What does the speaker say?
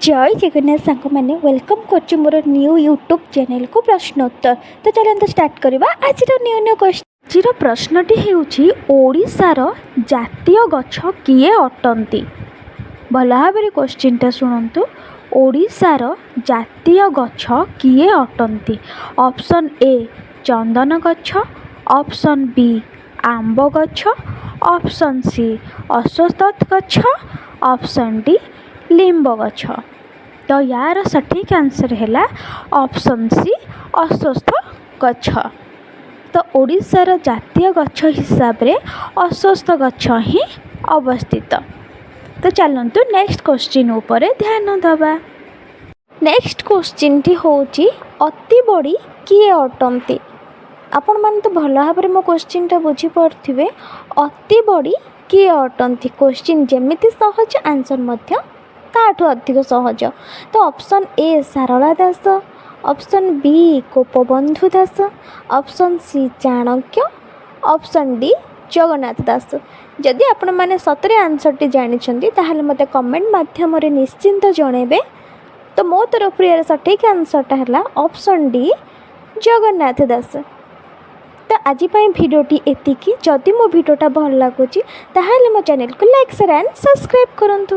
ଜୟ ଜଗନ୍ନାଥ ସାଙ୍ଗମାନେ, welcome କରୁଛି ମୋର ନ୍ୟୁ ୟୁଟ୍ୟୁବ୍ ଚ୍ୟାନେଲ୍କୁ ପ୍ରଶ୍ନୋତ୍ତର। ତ ଚାଲନ୍ତୁ ଷ୍ଟାର୍ଟ କରିବା ଆଜିର ନ୍ୟୁ ନ୍ୟୁ କ୍ୱେଶ୍ଚନ୍। ଆଜିର ପ୍ରଶ୍ନଟି ହେଉଛି, ଓଡ଼ିଶାର ଜାତୀୟ ଗଛ କିଏ ଅଟନ୍ତି? ଭଲ ଭାବରେ କ୍ୱେଶ୍ଚିନ୍ଟା ଶୁଣନ୍ତୁ। ଓଡ଼ିଶାର ଜାତୀୟ ଗଛ କିଏ ଅଟନ୍ତି? ଅପସନ୍ ଏ ଚନ୍ଦନ ଗଛ, ଅପସନ୍ ବି ଆମ୍ବ ଗଛ, ଅପସନ୍ ସି ଅଶ୍ୱତ୍ଥ ଗଛ, ଅପସନ୍ ଡି ଲିମ୍ବ ଗଛ। ତ ୟାର ସଠିକ୍ ଆନ୍ସର୍ ହେଲା ଅପସନ୍ ସି ଅଶ୍ୱତ୍ଥ ଗଛ। ତ ଓଡ଼ିଶାର ଜାତୀୟ ଗଛ ହିସାବରେ ଅଶ୍ୱତ୍ଥ ଗଛ ହିଁ ଅବସ୍ଥିତ। ତ ଚାଲନ୍ତୁ ନେକ୍ସଟ କ୍ୱେଶ୍ଚିନ୍ ଉପରେ ଧ୍ୟାନ ଦେବା। ନେକ୍ସଟ କ୍ୱେଶ୍ଚିନ୍ଟି ହେଉଛି, ଅତି ବଡ଼ି କିଏ ଅଟନ୍ତି? ଆପଣମାନେ ତ ଭଲ ଭାବରେ ମୋ କ୍ୱେଶ୍ଚିନ୍ଟା ବୁଝିପାରୁଥିବେ। ଅତି ବଡ଼ି କିଏ ଅଟନ୍ତି? କ୍ୱେଶ୍ଚିନ୍ ଯେମିତି ସହଜ, ଆନ୍ସର୍ ମଧ୍ୟ ତାଠୁ ଅଧିକ ସହଜ। ତ option A Sarala Das, option B Gopabandhu Das, option C Chanakya, option D Jagannath Das. ଯଦି ଆପଣମାନେ ସତରେ ଆନ୍ସର୍ଟି ଜାଣିଛନ୍ତି, ତାହେଲେ ମୋତେ କମେଣ୍ଟ ମାଧ୍ୟମରେ ନିଶ୍ଚିନ୍ତ ଜଣାଇବେ। ତ ମୋ ତରଫରୁ ଏହାର ସଠିକ୍ ଆନ୍ସର୍ଟା ହେଲା ଅପସନ୍ ଡି ଜଗନ୍ନାଥ ଦାସ। ତ ଆଜି ପାଇଁ ଭିଡ଼ିଓଟି ଏତିକି। ଯଦି ମୋ ଭିଡ଼ିଓଟା ଭଲ ଲାଗୁଛି, ତାହେଲେ ମୋ ଚ୍ୟାନେଲକୁ ଲାଇକ୍, ସେୟାର ଆଣ୍ଡ ସବସ୍କ୍ରାଇବ୍ କରନ୍ତୁ।